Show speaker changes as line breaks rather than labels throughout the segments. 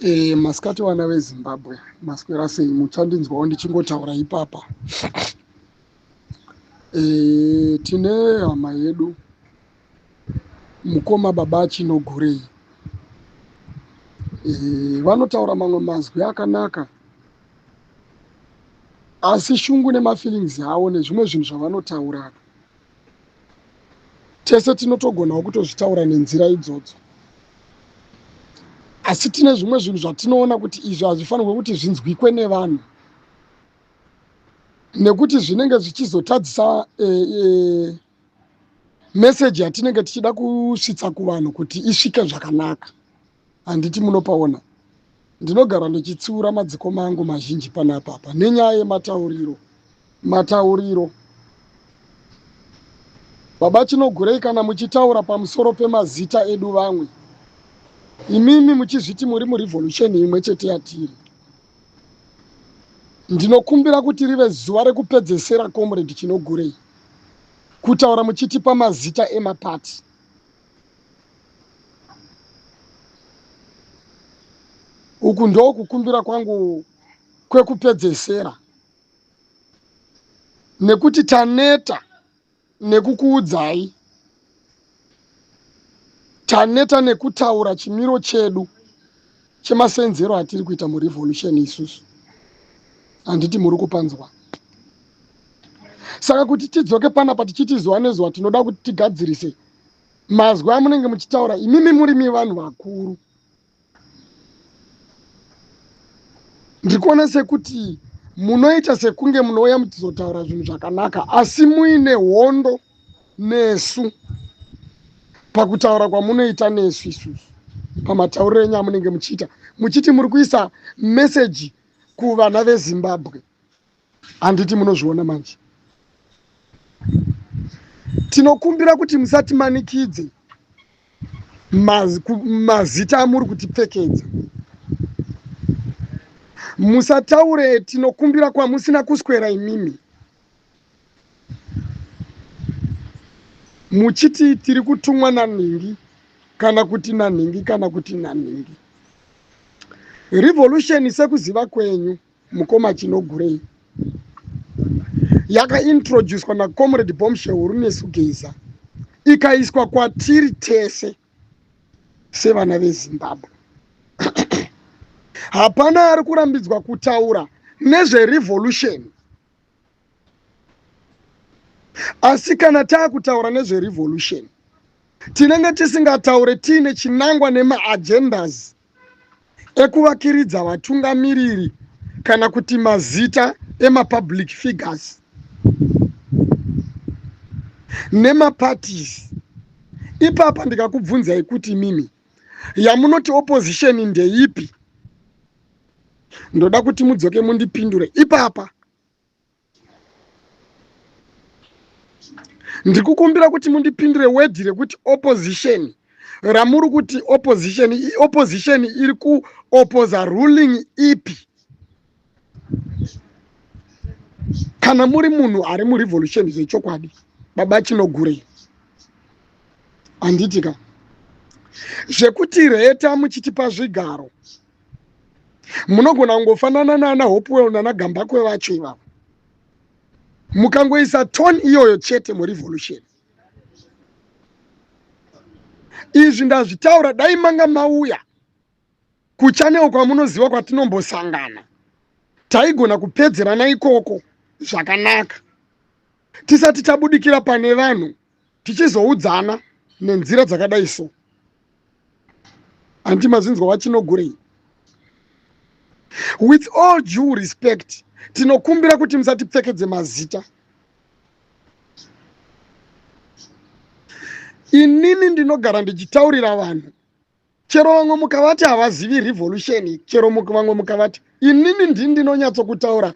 E, masikati vana veZimbabwe, maswera sei? Muchandinzwawo ndichingotaura ipapa. E, tine hama yedu mukoma baba Chinogurei. E, vanotaura mamwe mazwi akanaka asi shungu nemafeelings avo nezvimwe zvinhu zvavanotaura tese tinotogonawo kutozvitaura nenzira idzodzo asi tine zvimwe zvinhu zvatinoona kuti izvi hazvifanirwe kuti zvinzwikwe nevanhu nekuti zvinenge zvichizotadzisa e, e, meseji yatinenge tichida kusvitsa kuvanhu kuti isvike zvakanaka. Handiti munopaona? Ndinogara ndichitsiura madzikoma angu mazhinji panapa apa nenyaya yematauriro. Matauriro. Baba Chinogurei kana muchitaura pamusoro pemazita edu vamwe, imimi muchizviti muri murevolution imwe chete yatiri. Ndinokumbira kuti rive zuva rekupedzesera Comrade Chinogurei kutaura muchitipa mazita emapati. Uku ndokukumbira kwangu kwekupedzesera nekuti taneta nekukuudzai, taneta nekutaura chimiro chedu chemasenzero atiri kuita murevolution isusu. Handiti muri kupanzwa? Saka kuti tidzoke panapa tichiti zuva nezuva tinoda kuti tigadzirise mazwi amunenge muchitaura imimi murimi vanhu vakuru. Ndiri kuona sekuti munoita sekunge munouya muchizotaura zvinhu zvakanaka asi muine hondo nesu pakutaura kwamunoita nesu isusu pamatauriro enyu amunenge muchiita muchiti muri kuisa meseji kuvana veZimbabwe. Handiti munozviona manje? Tinokumbira kuti musatimanikidze mazita amuri kutipfekedza. Musataure tinokumbira kwamusina kuswera imimi muchiti tiri kutumwa nanhingi kana kuti nanhingi kana kuti nanhingi. Revolution sekuziva kwenyu mukoma Chinogurei yakaintroducwa naComrade Bombshell Runesu Geza ikaiswa kwatiri tese sevana veZimbabwe. Hapana ari kurambidzwa kutaura nezverevolution, asi kana taakutaura nezverevolution tinenge tisingataure tiine chinangwa nemaagendas ekuvakiridza vatungamiriri kana kuti mazita emapublic figures nemaparties. Ipapa ndikakubvunzai kuti mimi yamunoti opposition ndeipi, ndoda kuti mudzoke mundipindure ipapa. Ndiri kukumbira kuti mundipindure wedhi rekuti opposition ramuri kuti opposition, opposition iri kuopoza ruling ipi? Kana muri munhu ari murevolution zvechokwadi, baba Chinogurei, handiti ka? Zvekuti reta muchitipa zvigaro, munogona kungofanana nana Hopewell nana Gambakwe vacho ivavo, mukangoisa tone iyoyo chete murevolution. Izvi ndazvitaura, dai manga mauya kuchanel kwamunoziva kwatinombosangana, taigona kupedzerana ikoko zvakanaka tisati tabudikira pane vanhu tichizoudzana nenzira dzakadai so. Handiti mazinzwa vaChinogurei? With all due respect, tinokumbira kuti musatipfekedze mazita. Inini ndinogara ndichitaurira vanhu, chero vamwe mukavati havazivi revolution, chero vamwe mukavati, inini ndini ndinonyatsokutaura.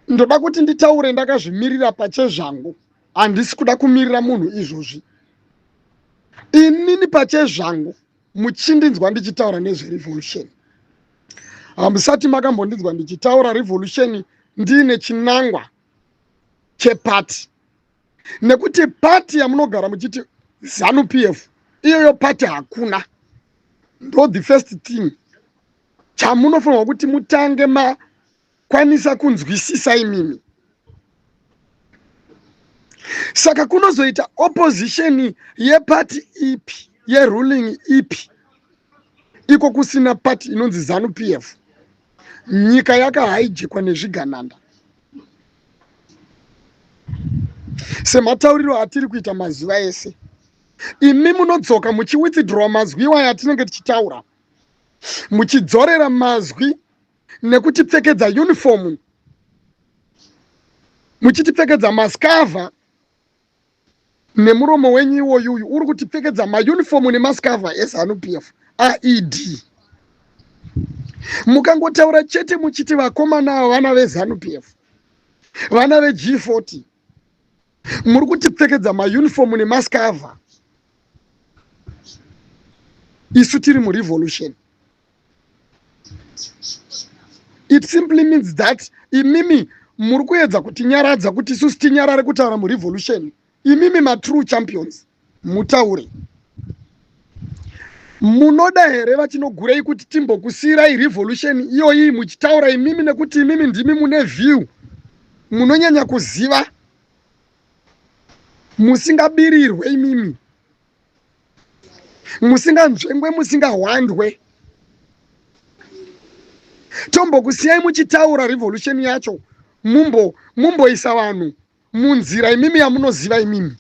Ndoda kuti nditaure ndakazvimirira pachezvangu, handisi kuda kumirira munhu izvozvi. Inini pachezvangu muchindinzwa ndichitaura nezverevolution, hamusati makambondinzwa ndichitaura revolution ndiine chinangwa chepati, nekuti pati yamunogara muchiti ZANU PF iyoyo pati hakuna. Ndo the first thing chamunofanirwa kuti mutange makwanisa kunzwisisa imimi. Saka kunozoita opposition yepati ipi, yeruling ipi, iko kusina pati inonzi Zanu PF? Nyika yakahaijekwa nezvigananda. Sematauriro atiri kuita mazuva ese, imi munodzoka muchiwithdrawa mazwi iwaya atinenge tichitaura, muchidzorera mazwi nekutipfekedza uniform, muchitipfekedza maskavha nemuromo wenyu iwoyu uyu uri kutipfekedza maunifomu nemaskavha eZanu PF aED. Mukangotaura chete muchiti vakomana ava vana veZanu PF, vana veG40, muri kutipfekedza maunifomu nemaskavha. Isu tiri murevolution. It simply means that imimi muri kuedza kutinyaradza kuti isusu tinyarare kutaura murevolution. Imimi matrue champions mutaure. Munoda here vachinogurei kuti timbokusiirai revolution iyoyi muchitaura imimi, nekuti imimi ndimi mune view, munonyanya kuziva, musingabirirwe imimi, musinganzvengwe, musingahwandwe. Tombokusiyai muchitaura revolution yacho, mumboisa vanhu munzira imimi yamunoziva imimi.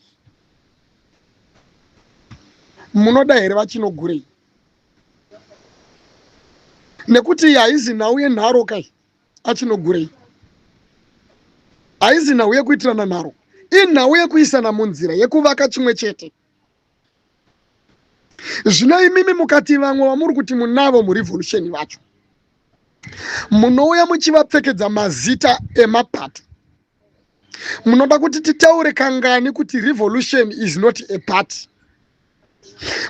Munoda here vachinogurei? Nekuti iyi haizi nhau yenharo kai, achinogurei haizi nhau yekuitirana nharo, inhau yekuisana munzira yekuvaka chimwe chete. Zvino imimi mukati vamwe vamuri kuti munavo murevolution vacho, munouya muchivapfekedza mazita emapato. Munoda kuti titaure kangani kuti revolution is not a party?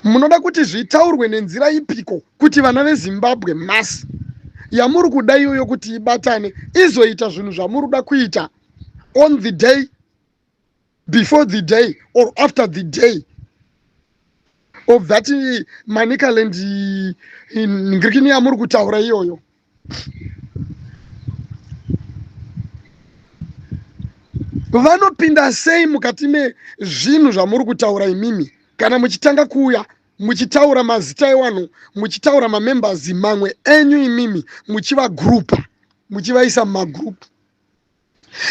Munoda kuti zvitaurwe nenzira ipiko kuti vana veZimbabwe, mass yamuri kuda iyoyo kuti ibatane izoita zvinhu zvamuri kuda kuita on the day, before the day or after the day of that Manicaland ngirikini yamuri kutaura iyoyo? Vanopinda sei mukati mezvinhu zvamuri kutaura imimi kana muchitanga kuuya muchitaura mazita evanhu, muchitaura mamembers mamwe enyu imimi, muchivagrupa, muchivaisa mumagroup?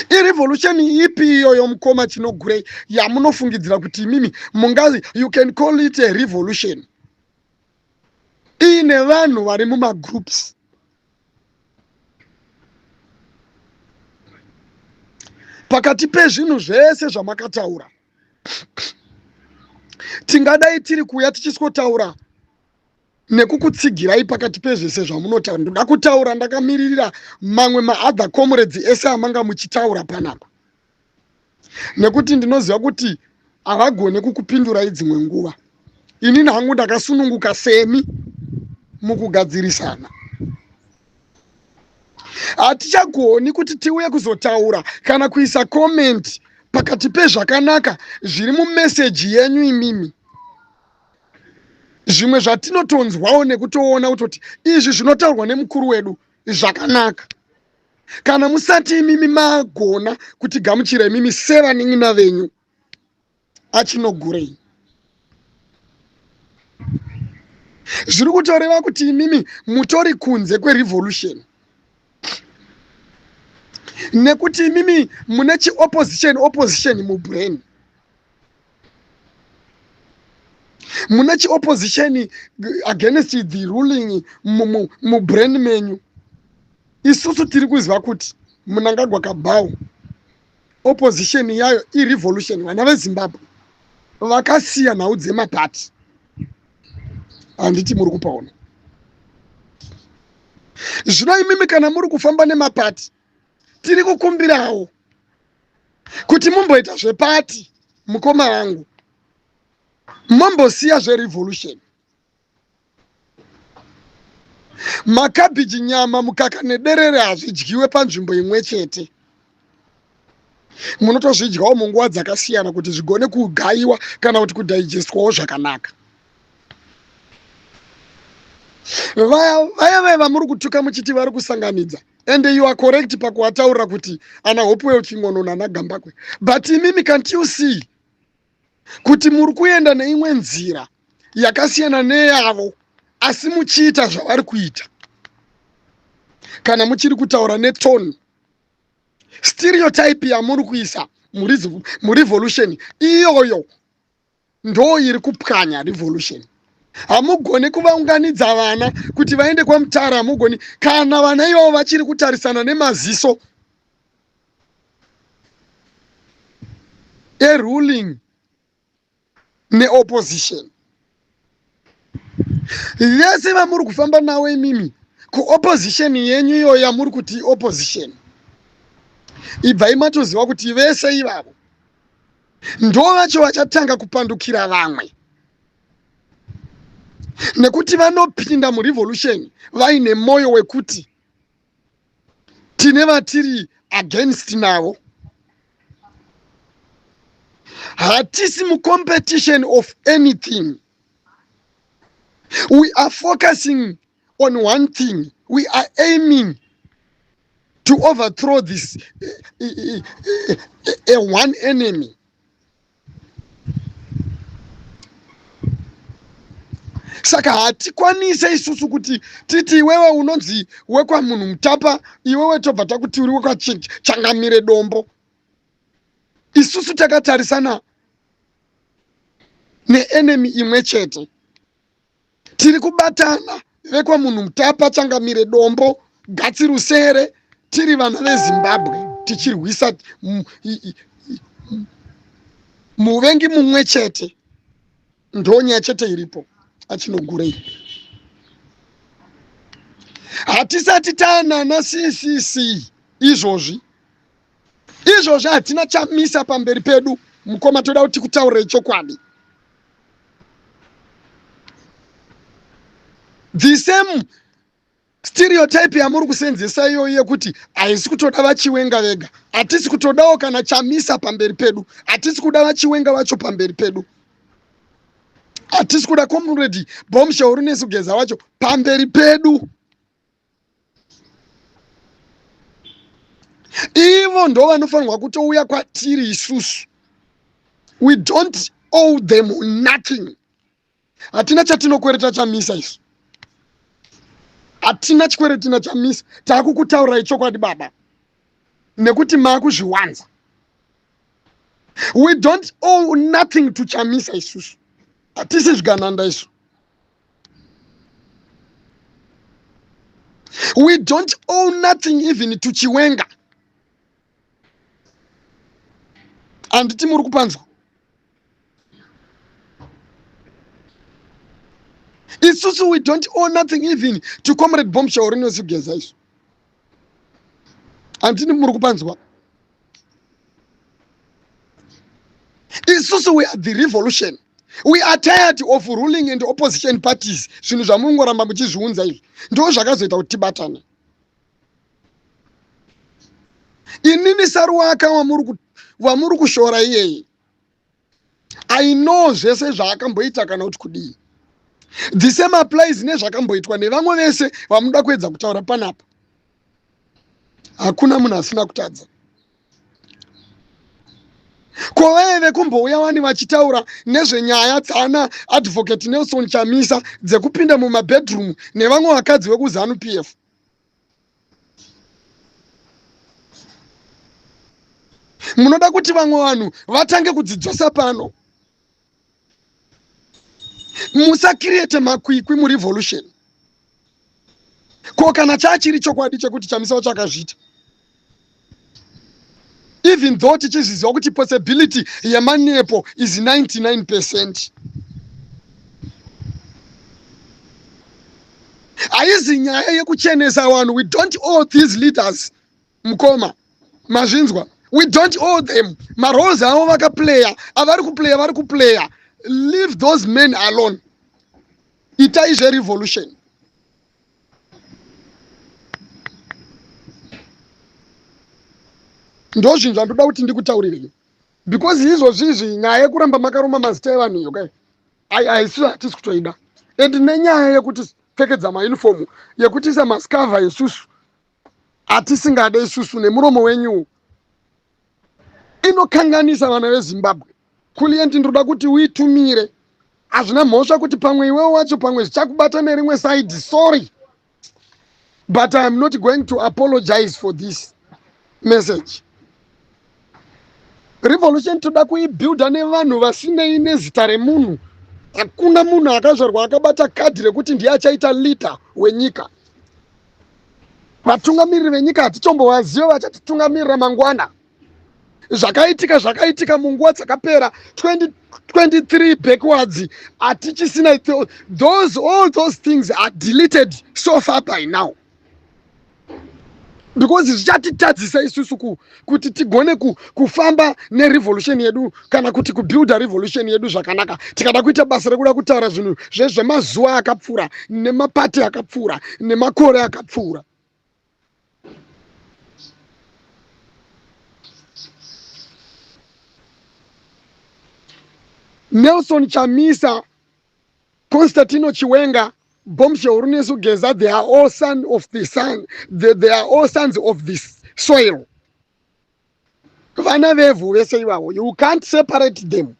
Irevolution ipi iyoyo, mukoma Chinogurei, yamunofungidzira kuti imimi mungazi you can call it a revolution iine vanhu vari mumagroups? Pakati pezvinhu zvese zvamakataura, tingadai tiri kuuya tichiswotaura nekukutsigirai pakati pezvese zvamunotaura. Ndoda kutaura ndakamiririra mamwe maother comrades ese amanga muchitaura panapa, nekuti ndinoziva kuti havagone kukupindurai dzimwe nguva. Inini hangu ndakasununguka semi mukugadzirisana. Hatichagoni kuti tiuye kuzotaura kana kuisa comment pakati pezvakanaka zviri mumeseji yenyu imimi. Zvimwe zvatinotonzwawo nekutoona kutoti izvi zvinotaurwa nemukuru wedu zvakanaka, kana musati imimi magona kutigamuchira imimi sevanin'ina venyu achinogurei, zviri kutoreva kuti imimi mutori kunze kwerevolution, nekuti imimi mune chiopposition opposition mubrain, mune chiopposition against the ruling mubrain menyu. Isusu tiri kuziva kuti Munangagwa kabhau opposition yayo irevolution. Vana veZimbabwe vakasiya nhau dzemapati, handiti muri kupaona? Zvino imimi kana muri kufamba nemapati, tiri kukumbirawo kuti mumboita zvepati, mukoma vangu, mombosiya zverevolution. Makabhiji, nyama, mukaka nederere hazvidyiwe panzvimbo imwe chete. Munotozvidyawo munguva dzakasiyana kuti zvigone kugayiwa kana kuti kudhaijestwawo zvakanaka. Vaya vaya vaya vamuri kutuka muchiti vari kusanganidza, and you are correct pakuwataurira kuti ana Hopewell Chingono nana Gambakwe, but imimi, can't you see kuti muri kuenda neimwe nzira yakasiyana neyavo, asi muchiita zvavari kuita? Kana muchiri kutaura netone stereotype yamuri kuisa murevolution iyoyo, ndo iri kupwanya revolution. Hamugoni kuvaunganidza vana kuti vaende kwaMutare, hamugoni kana vana ivavo vachiri kutarisana nemaziso eruling neopposition. Vese vamuri kufamba navo imimi kuopposition yenyu iyoyo yamuri kuti opposition, ibvai matoziva kuti vese ivavo ndo vacho vachatanga kupandukira vamwe, nekuti vanopinda murevolution vaine mwoyo wekuti tine vatiri against navo. Hatisi mucompetition of anything. We are focusing on one thing. We are aiming to overthrow this a one enemy. Saka hatikwanise isusu kuti titi iwewe unonzi wekwamunhu Mutapa, iwewe tobva takuti uri wekwaChangamire Dombo. Isusu takatarisana neenemy imwe chete. Tiri kubatana, vekwamunhu Mutapa, Changamire Dombo, Gatsi Rusere, tiri vana veZimbabwe tichirwisa muvengi mumwe chete. Ndonyaya chete iripo. Achinogurei, hatisati taanana CCC izvozvi. Izvozvi hatina Chamisa pamberi pedu. Mukoma, toda kuti tikutaurire chokwadi. The same stereotype yamuri kusenzesa iyoyo yekuti haisi kutoda vaChiwenga vega, hatisi kutodawo kana Chamisa pamberi pedu, hatisi kuda vaChiwenga vacho pamberi pedu, hatisi kuda Comrade Bombshell Runesu Geza wacho pamberi pedu. Ivo ndo vanofanirwa kutouya kwatiri isusu. We don't owe them nothing. Hatina chatinokwereta Chamisa isu, hatina chikweretina Chamisa. Taakukutaurirai chokwadi, baba, nekuti maakuzviwanza. We don't owe nothing to Chamisa isusu. Hatisi zvigananda isu. We don't owe nothing even to Chiwenga. Handiti muri kupanzwa? Isusu we don't owe nothing even to Comrade Bombshell Rinosugeza isu. Handini muri kupanzwa? Isusu we are the revolution. We are tired of ruling and opposition parties. Zvinhu zvamungoramba muchizviunza izvi ndo zvakazoita kuti tibatane. Inini Saruwaka wamuri kushora iyeye, I know zvese zvaakamboita kana kuti kudii. The same applies nezvakamboitwa nevamwe vese vamunoda kuedza kutaura panapa. Hakuna munhu asina kutadza. Ko vaive vekumbouya wani vachitaura nezvenyaya dzana Advocate Nelson Chamisa dzekupinda mumabedroom nevamwe vakadzi vekuZanu PF? Munoda kuti vamwe vanhu vatange kudzidzosa pano. Musacreate makwikwi murevolution. Ko kana chachiri chokwadi chekuti Chamisa wacho akazviita, even though tichizviziva kuti possibility yemanepo is 99%, haizi nyaya yekuchenesa vanhu. We don't owe these leaders, mukoma, mazvinzwa? We don't owe them. Maroles avo vakaplaya, avari kuplaya, vari kuplaya. Leave those men alone. Itai zverevolution. Ndo zvinhu zvandoda kuti ndikutaurirei, because izvozvizvi nyaya yekuramba makaruma mazita evanhu iyo kai haisi, hatisi kutoida. And nenyaya yekuti yekutipfekedza maunifomu, yekutiisa maskavha isusu atisingade isusu nemuromo wenyu inokanganisa vana veZimbabwe. Kulient, ndinoda kuti uitumire. Hazvina mhosva kuti pamwe iwewo wacho pamwe zvichakubata nerimwe side, sorry, but I am not going to apologize for this message. Revolution toda kuibuilda nevanhu vasinei nezita remunhu. Hakuna munhu akazvarwa akabata kadhi rekuti ndiye achaita leader wenyika. Vatungamiriri venyika hatitombovaziva vachatitungamirira mangwana. Zvakaitika zvakaitika munguva dzakapera 2023 backwards, hatichisina those. All those things are deleted so far by now because zvichatitadzisa isusu kuti tigone kufamba nerevolution yedu kana kuti kubuilda revolution yedu zvakanaka, tikada kuita basa rekuda kutaura zvinhu zvezvemazuva akapfuura, nemapati akapfuura, nemakore akapfuura. Nelson Chamisa, Constantino Chiwenga, Bombshell Runesu Geza, they are all son of the sun. They are all sons of the soil. Vana vevhu vese ivavo, you can't separate them.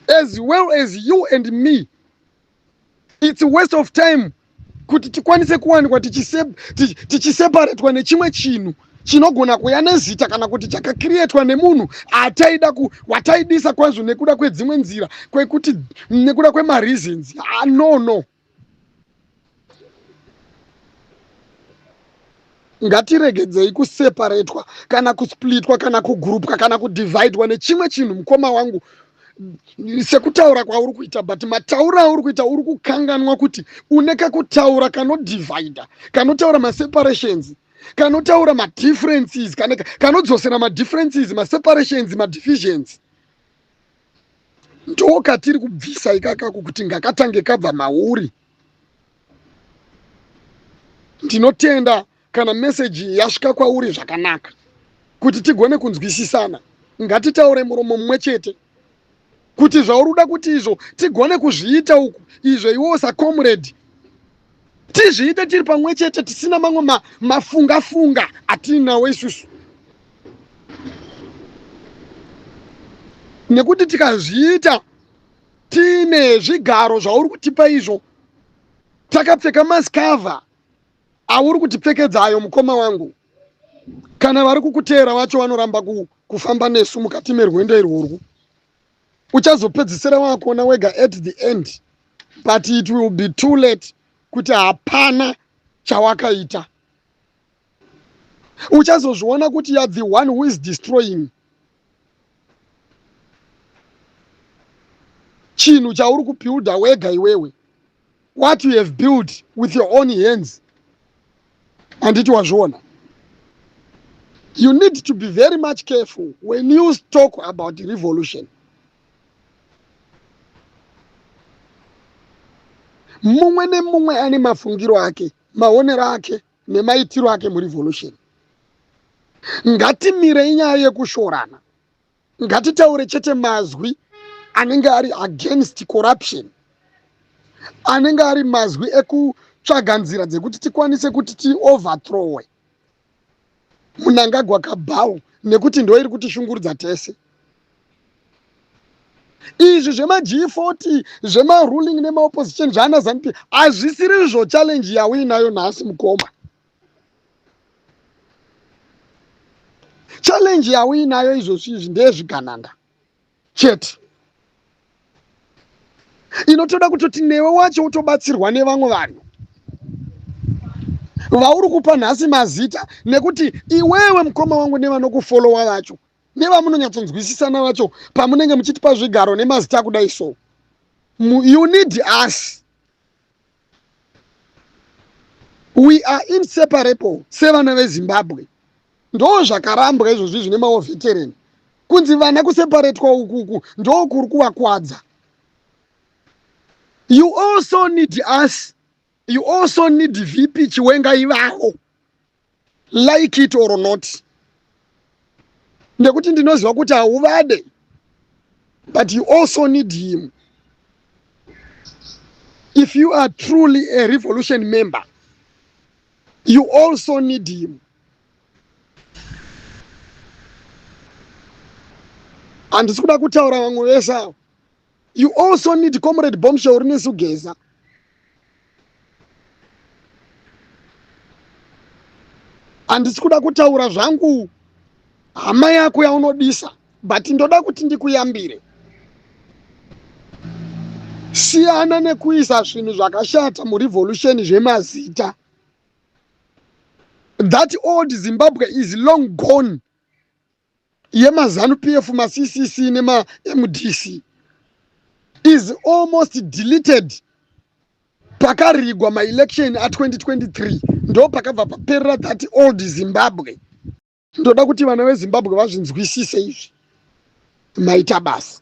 As well as you and me. It's a waste of time kuti tikwanise kuwanikwa tichiseparatwa nechimwe chinhu chinogona kuya nezita kana kuti chakakirietwa nemunhu ataida wataidisa kwazvo nekuda kwedzimwe nzira, kwekuti nekuda kwemareasons. Ah, no, no, ngatiregedzei kuseparatwa kana kusplitwa kana kugurupwa kana kudivhaidwa nechimwe chinhu. Mukoma wangu, sekutaura kwauri kuita, but matauro auri kuita, uri kukanganwa kuti une kakutaura kanodivhaidha, kanotaura maseparations, kanotaura madifferences, kanodzosera madifferences, maseparations, madivisions. Ndo katiri kubvisa ikakako kuti ngakatange kabva mauri. Ndinotenda kana meseji yasvika kwauri zvakanaka, kuti tigone kunzwisisana. Ngatitaure muromo mumwe chete kuti zvauri kuda kuti izvo tigone kuzviita uku izvo, iwewo sacomrade, tizviite tiri pamwe chete, tisina mamwe mafunga-funga atiinawo isusu, nekuti tikazviita tiine zvigaro zvauri kutipa izvo, takapfeka maskavha auri kutipfekedzayo, mukoma wangu, kana vari kukuteera vacho vanoramba kufamba nesu mukati merwendo irworwo, uchazopedzisira wakuona wega at the end, but it will be too late kuti hapana chawakaita. Uchazozviona kuti you are the one who is destroying chinhu chauri kubuilda wega iwewe, what you have built with your own hands. Handiti wazviona? You need to be very much careful when you talk about revolution. Mumwe nemumwe ane mafungiro ake, maonero ake nemaitiro ake murevolution. Ngatimirei nyaya yekushorana. Ngatitaure chete mazwi anenge ari against corruption, anenge ari mazwi ekutsvaga nzira dzekuti tikwanise kuti tioverthrowe Mnangagwa cabal, nekuti ndo iri kutishungurudza tese. Izvi zvemaG40, zvemaruling nemaopposition, zvaana ZANU PF, hazvisiri izvo challenge yauinayo nhasi, mukoma. Challenge yauinayo izvozvi izvi ndeyezvigananda chete, inotoda kutoti newe wacho utobatsirwa nevamwe vanhu vauri kupa nhasi mazita, nekuti iwewe, mukoma wangu, nevanokufolowa vacho, nevamunonyatsonzwisisana vacho, pamunenge muchitipa zvigaro nemazita kudai, so you need us. We are inseparable sevana veZimbabwe. Ndo zvakarambwa izvozvi zvine mawar veteran, kunzi vana kuseparatwa ukuku ndo kuri kuvakwadza. You also need us. You also need VP Chiwenga ivavo, like it or not, nekuti ndinoziva kuti hauvade, but you also need him. If you are truly a revolution member, you also need him. Handisi kuda kutaura vamwe vese avo. You also need Comrade Bombshell Rinesu Geza. Handisi kuda kutaura zvangu hama yako yaunodisa, but ndoda kuti ndikuyambire. Siyana nekuisa zvinhu zvakashata murevolution zvemazita. That old Zimbabwe is long gone. YemaZanu PF, maCCC nemaMDC is almost deleted. Pakarigwa maelection a2023 ndo pakabva paperera that old Zimbabwe. Ndoda kuti vana veZimbabwe vazvinzwisise izvi. Maita basa.